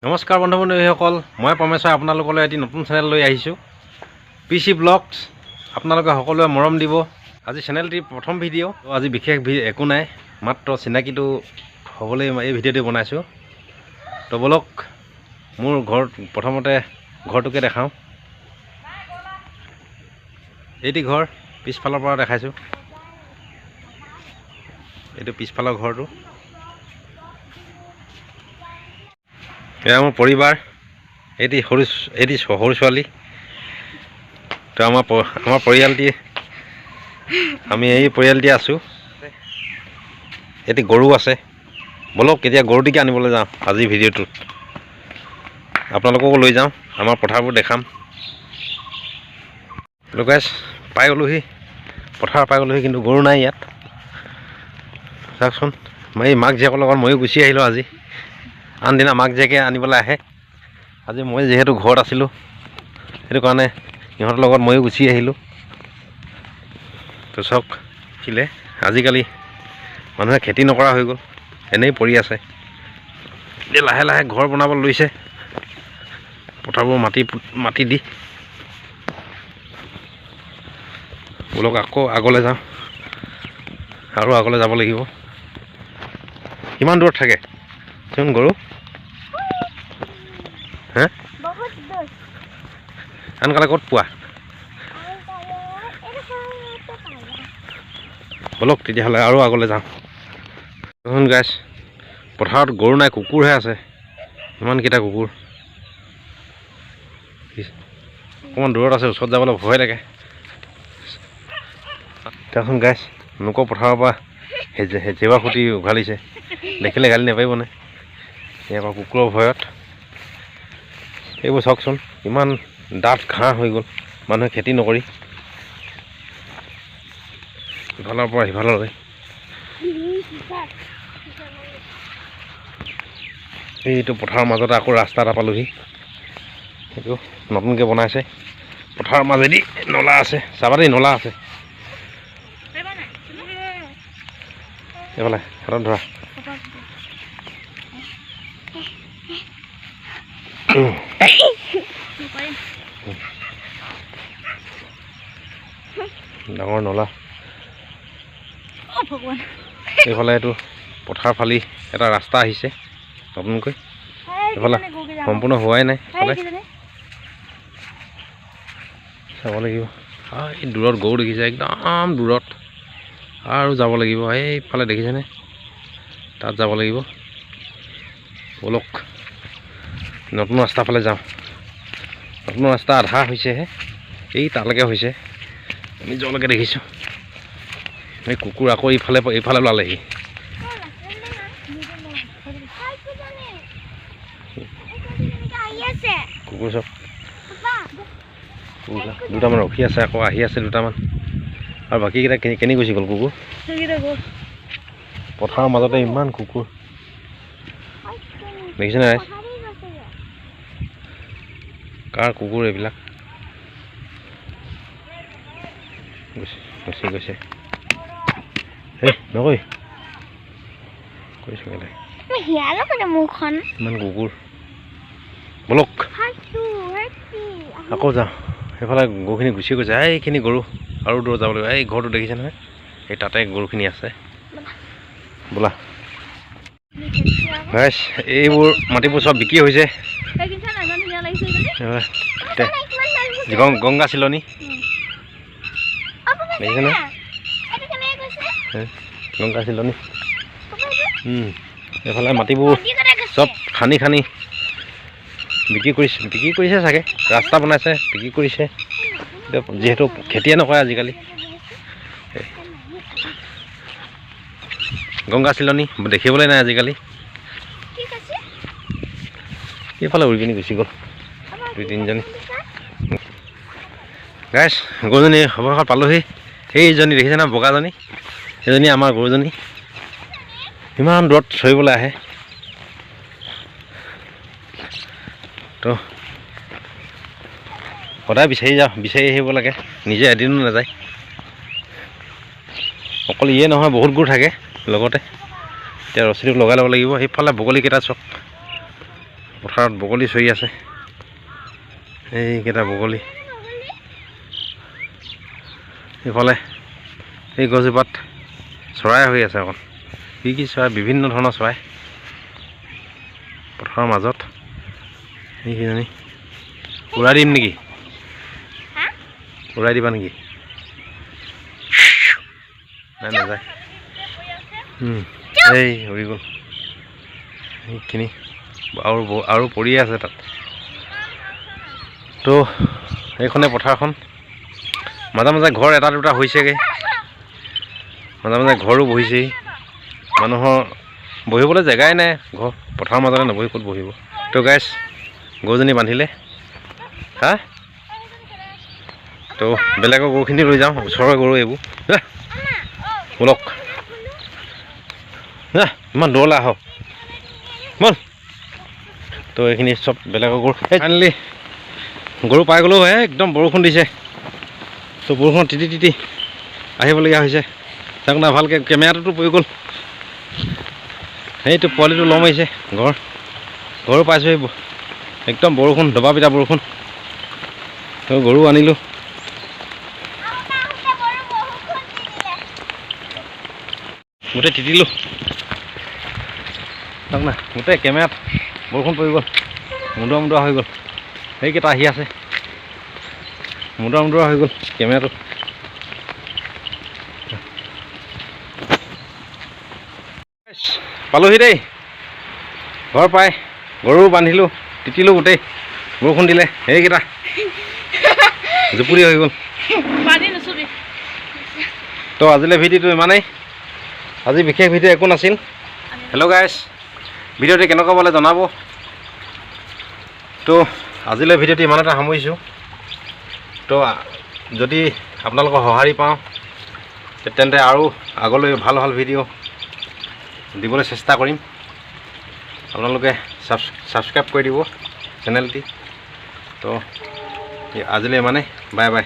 নমস্কাৰ বন্ধু বান্ধৱীসকল, মই পৰমেশ্বৰ আপোনালোকলৈ এটি নতুন চেনেল লৈ আহিছোঁ, পি চি ব্লগছ। আপোনালোকে সকলোৱে মৰম দিব। আজি চেনেলটিৰ প্ৰথম ভিডিঅ'। আজি বিশেষ একো নাই, মাত্ৰ চিনাকিটো হ'বলৈ এই ভিডিঅ'টো বনাইছোঁ। তো ব'লক, মোৰ ঘৰত প্ৰথমতে ঘৰটোকে দেখাওঁ। এইটি ঘৰ পিছফালৰ পৰা দেখাইছোঁ। এইটো পিছফালৰ ঘৰটো। এয়া মোৰ পৰিবাৰ। এইটি সৰু ছোৱালী। তো আমাৰ পৰিয়ালটি, আমি এই পৰিয়ালটি আছোঁ। এটি গৰু আছে। ব'লক, এতিয়া গৰুটিকে আনিবলৈ যাওঁ। আজিৰ ভিডিঅ'টোত আপোনালোককো লৈ যাওঁ, আমাৰ পথাৰবোৰ দেখাম। লগাইছ পাই গ'লোহি, পথাৰ পাই গ'লোহি, কিন্তু গৰু নাই ইয়াত। চাওকচোন, মই এই মাক জীয়েকৰ লগত ময়ো গুচি আহিলোঁ আজি। আনদিনা মাক জীয়েকে আনিবলৈ আহে, আজি মই যিহেতু ঘৰত আছিলোঁ, সেইটো কাৰণে ইহঁতৰ লগত ময়ো গুচি আহিলোঁ। তো চাওক, শিলে আজিকালি মানুহে খেতি নকৰা হৈ গ'ল, এনেই পৰি আছে। এতিয়া লাহে লাহে ঘৰ বনাব লৈছে, পথাৰবোৰ মাটি মাটি দি। ব'লক, আকৌ আগলৈ যাওঁ। আৰু আগলৈ যাব লাগিব। কিমান দূৰত থাকে চোন গৰু হে? বহুত দূৰ। আনকালে ক'ত পোৱা? এইটো। ব'লক তেতিয়াহ'লে, আৰু আগলৈ যাওঁ। শুন গাইছ, পথাৰত গৰু নাই, কুকুৰহে আছে। ইমানকেইটা কুকুৰ। অকণমান দূৰত আছে, ওচৰত যাবলৈ ভয় লাগে। চাওকচোন গাইছ, লোকৰ পথাৰৰ পৰা জেওৰা খুটি উঘালিছে। দেখিলে গালি নাপাৰিবনে? ইয়াৰ পৰা কুকুৰৰ ভয়ত। এইবোৰ চাওকচোন, ইমান ডাঠ ঘাঁহ হৈ গ'ল মানুহে খেতি নকৰি। ইফালৰ পৰা সিফাললৈ। এইটো পথাৰৰ মাজতে আকৌ ৰাস্তা এটা পালোহি। সেইটো নতুনকৈ বনাইছে। পথাৰৰ মাজেদি নলা আছে, চাবা দেই, নলা আছে। এইফালে হাতত ধৰা। ডাঙৰ নলা। এইফালে এইটো পথাৰ ফালি এটা ৰাস্তা আহিছে নতুনকৈ। এইফালে সম্পূৰ্ণ হোৱাই নাই। এইফালে চাব লাগিব। এই দূৰত গৰু দেখিছে, একদম দূৰত। আৰু যাব লাগিব। এইফালে দেখিছেনে? তাত যাব লাগিব। ব'লক, নতুন ৰাস্তা ফালে যাওঁ। নতুন ৰাস্তা আধা হৈছেহে, এই তালৈকে হৈছে, আমি য'লৈকে দেখিছোঁ। এই কুকুৰ আকৌ এইফালে এইফালে ওলালেহি। কুকুৰ চব, কুকুৰ দুটামান ৰখি আছে, আকৌ আহি আছে দুটামান। আৰু বাকীকেইটা কেনি কেনি গুচি গ'ল কুকুৰ? পথাৰৰ মাজতে ইমান কুকুৰ দেখিছেনে ৰাইজ? কাৰ কুকুৰ এইবিলাক? গুচি গৈছে। হেই, নকৈ কৈছোঁ কেলে। ইমান কুকুৰ। ব'লক, আকৌ যাওঁ। সেইফালে গৰুখিনি গুচি গৈছে। এইখিনি গৰু আৰু দূৰত যাব লাগিব। এই ঘৰটো দেখিছে নহয়, এই তাতে গৰুখিনি আছে। বোলা ৰাইজ, এইবোৰ মাটিবোৰ চব বিক্ৰী হৈছে। গংগা চিলনী দেখিছেনে? গংগা চিলনী। এইফালে মাটিবোৰ চব খান্দি খান্দি বিক্ৰী কৰিছে, বিক্ৰী কৰিছে চাগে। ৰাস্তা বনাইছে, বিক্ৰী কৰিছে। এতিয়া যিহেতু খেতিয়ে নকৰে আজিকালি। গংগা চিলনী দেখিবলৈ নাই আজিকালি। এইফালে উৰি পিনি গুচি গ'ল দুই তিনিজনী। গাইছ, গৰুজনী অৱশেষত পালোহি। সেইজনী দেখিছে না, বগাজনী? সেইজনী আমাৰ গৰুজনী। ইমান দূৰত চৰিবলৈ আহে। তো সদায় বিচাৰি যাওঁ, বিচাৰি আহিব লাগে, নিজে এদিনো নাযায়। অকল ইয়ে নহয়, বহুত গৰু থাকে লগতে। এতিয়া ৰছীটো লগাই ল'ব লাগিব। সেইফালে বগলীকেইটা চাওক। পথাৰত বগলী চৰি আছে, এইকেইটা বগলী। ইফালে এই গছজোপাত চৰাই হৈ আছে অকণ, কি কি চৰাই, বিভিন্ন ধৰণৰ চৰাই পথাৰৰ মাজত। এইকেইজনী উৰাই দিম নেকি? উৰাই দিবা নেকি? নাই, নাযায়। এই উৰি গ'ল সেইখিনি, আৰু আৰু পৰিয়ে আছে তাত। তো এইখনে পথাৰখন, মাজে মাজে ঘৰ এটা দুটা হৈছেগৈ, মাজে মাজে ঘৰো বহিছেহি। মানুহৰ বহিবলৈ জেগাই নাই, ঘৰ পথাৰৰ মাজতে নবহি ক'ত বহিব। তো গাইছ, গৰুজনী বান্ধিলে। হা, তো বেলেগৰ গৰুখিনি লৈ যাওঁ, ওচৰৰ গৰু এইবোৰ। ব'লক, ইমান দূৰলৈ আহক, ব'ল। তো এইখিনি চব বেলেগৰ গৰু। ফাইনেলি গৰু পাই গ'লোঁ। একদম বৰষুণ দিছে, তো বৰষুণত তিতি তিতি আহিবলগীয়া হৈছে। চাওক না ভালকৈ, কেমেৰাটোতো পৰি গ'ল। সেইটো পোৱালিটো ল'ম আহিছে। ঘৰো পাইছোঁ। একদম বৰষুণ, দবা পিটা বৰষুণ। তো গৰু আনিলোঁ, গোটেই তিতিলোঁ। চাওক না, গোটেই কেমেৰাত বৰষুণ পৰি গ'ল, মুদুৱা মুদুৱা হৈ গ'ল। সেইকেইটা আহি আছে, মুদুৱা মুদুৱা হৈ গ'ল কেমেৰাটো। পালোহি দেই ঘৰ পাই, গৰু বান্ধিলোঁ, তিতিলোঁ গোটেই, বৰষুণ দিলে, সেইকেইটা জুপুৰি হৈ গ'ল। তো আজিলৈ ভিডিঅ'টো ইমানেই, আজি বিশেষ ভিডিঅ' একো নাছিল। হেল্ল' গাইছ, ভিডিঅ'টো কেনেকুৱা পালে জনাব। তো আজিলৈ ভিডিঅ'টো ইমানতে সামৰিছোঁ। তো যদি আপোনালোকৰ সঁহাৰি পাওঁ তেন্তে আৰু আগলৈ ভাল ভাল ভিডিঅ' দিবলৈ চেষ্টা কৰিম। আপোনালোকে ছাবস্ক্ৰাইব কৰি দিব চেনেলটি। তো আজিলৈ ইমানেই, বাই বাই।